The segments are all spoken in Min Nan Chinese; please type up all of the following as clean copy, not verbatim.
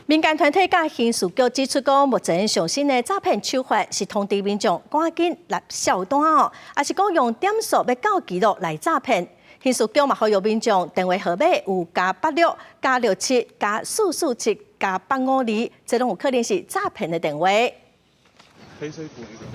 民間團體佮刑事局指出講，目前上新的詐騙手法是通知民眾趕緊立數單哦，抑是講用點數欲到記錄來詐騙。刑事局嘛呼籲民眾電話號碼有+86、+67、+447、+852，這攏有可能是詐騙的電話。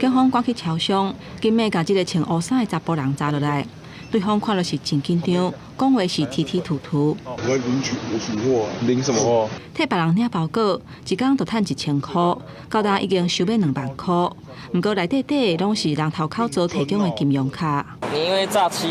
警方趕去超商，緊尾共這个穿烏衫的查埔人查落來，對方看著是真緊張，講話是吞吞吐吐。我在領取我取貨，領什麼貨？替別人領包裹，一工就趁1000箍，到今已經收欲2萬箍。毋過內底底攏是人頭口座提供的金融卡。你因為詐欺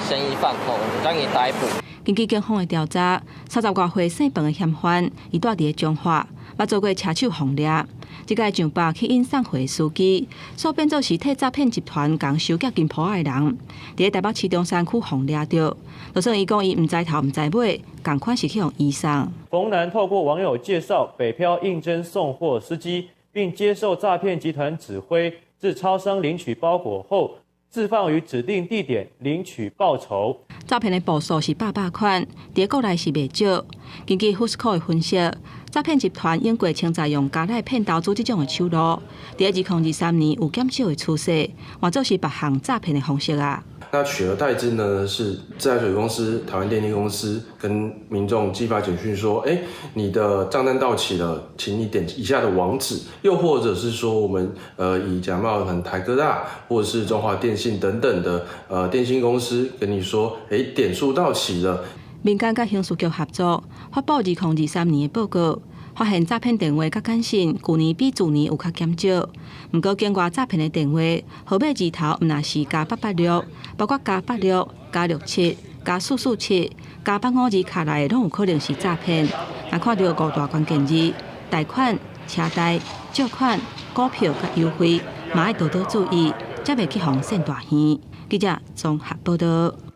嫌疑犯，我們將你逮捕。根據警方的調查，30外歲姓彭的嫌犯，伊蹛佇咧彰化，捌做過車手予掠。這个上百去𪜶送貨的司機，煞變做是替詐騙集團共收寄金鋪仔的人，佇咧台北市中山區予掠著。就算伊講伊毋知頭毋知尾，仝款是去予移送。馮男透過網友介紹北漂應徵送貨司機，並接受詐騙集團指揮，至超商領取包裹後，置放於指定地點領取報酬。詐騙的步數是百百款，佇國內是袂少。根據 Whoscall 的分析，詐騙集團用過稱在用加來騙投資這種的手路，佇2023年有減少的趨勢，換做是別項詐騙的方式啊。那取而代之呢，是自來水公司、台灣電力公司跟民眾寄發簡訊說，欸，你的賬單到期了，請你點以下的網址。又或者是說，我們以假冒可能台哥大或者是中華電信等等的電信公司跟你說，欸，點數到期了。民間佮刑事局合作，發布2023年的報告，發現詐騙電話佮簡訊，舊年比去年有較減少。毋過境外詐騙的電話號碼字頭毋但是+886，包括+86、+67、+447、+852卡內攏有可能是詐騙。若看著五大關鍵字：貸款、車貸、借款、股票佮優惠，嘛愛多多注意，才袂去予騙大耳。記者綜合報道。